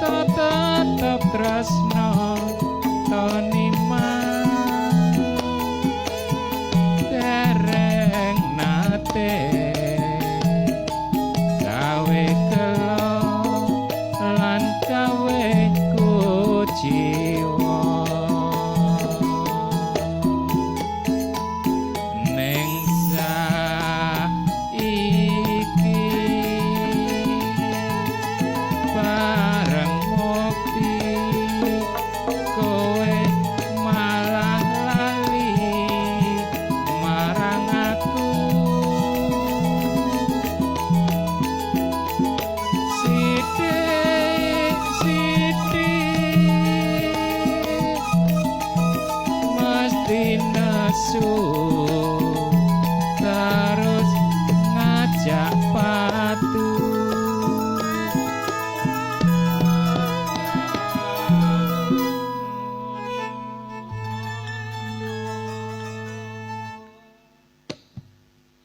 Sarta tetep tresno Toniman dereng nate gawe gelo lan gawe kuciwa ning saiki bareng mukti kowe malah lali marang aku. Sithik sithik mesti nesu terus ngajak patu.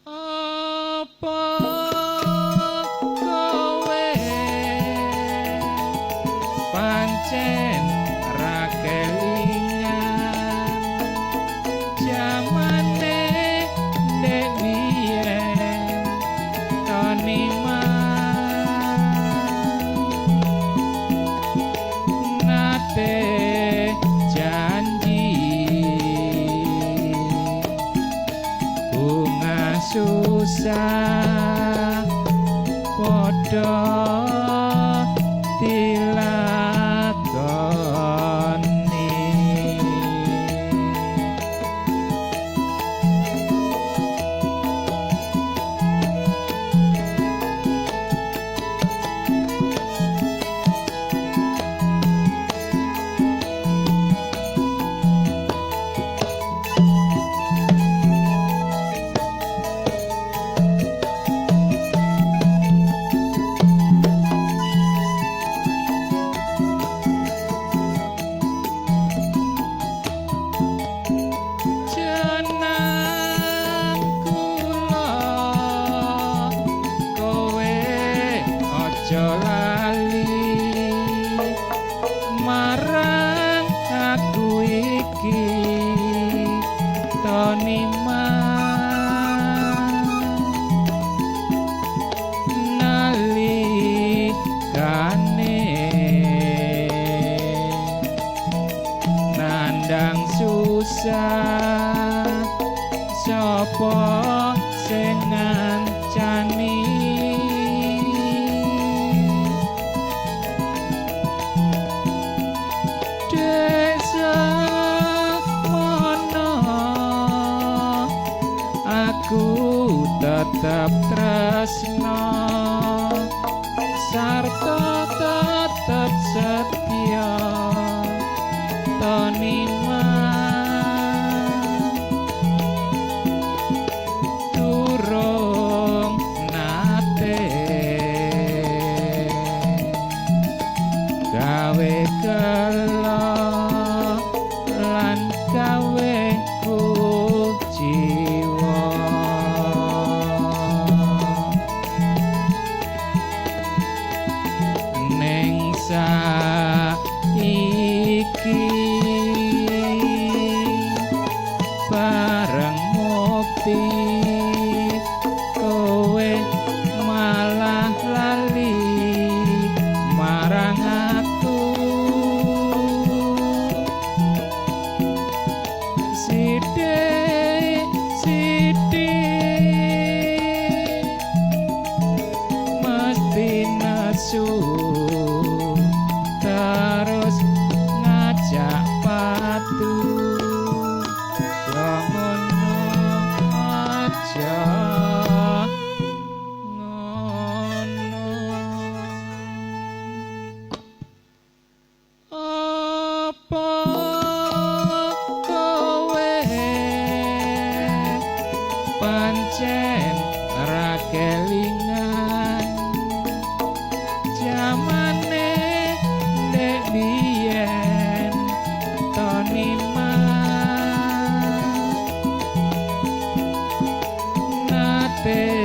Apa kowe pancen ra kelingan jamane ndek biyen Toniman nate janji bunga susah padha dilakoni. Jenang kula kowe aja lali marang aku iki Toniman nalikane nandang susah sapa sing ngancani. Desa mono aku tetep tresno sarta tetep setya Toniman durung nate gawe gelo lan gawe kuciwa ning saiki bareng mukti kowe malah lali marang aku. Sithik sithik mesti nesu terus ngajak patu. Ya ngono aja ngono. Apa kowe pancen ra kelingan jamane ndek biyen Toniman nate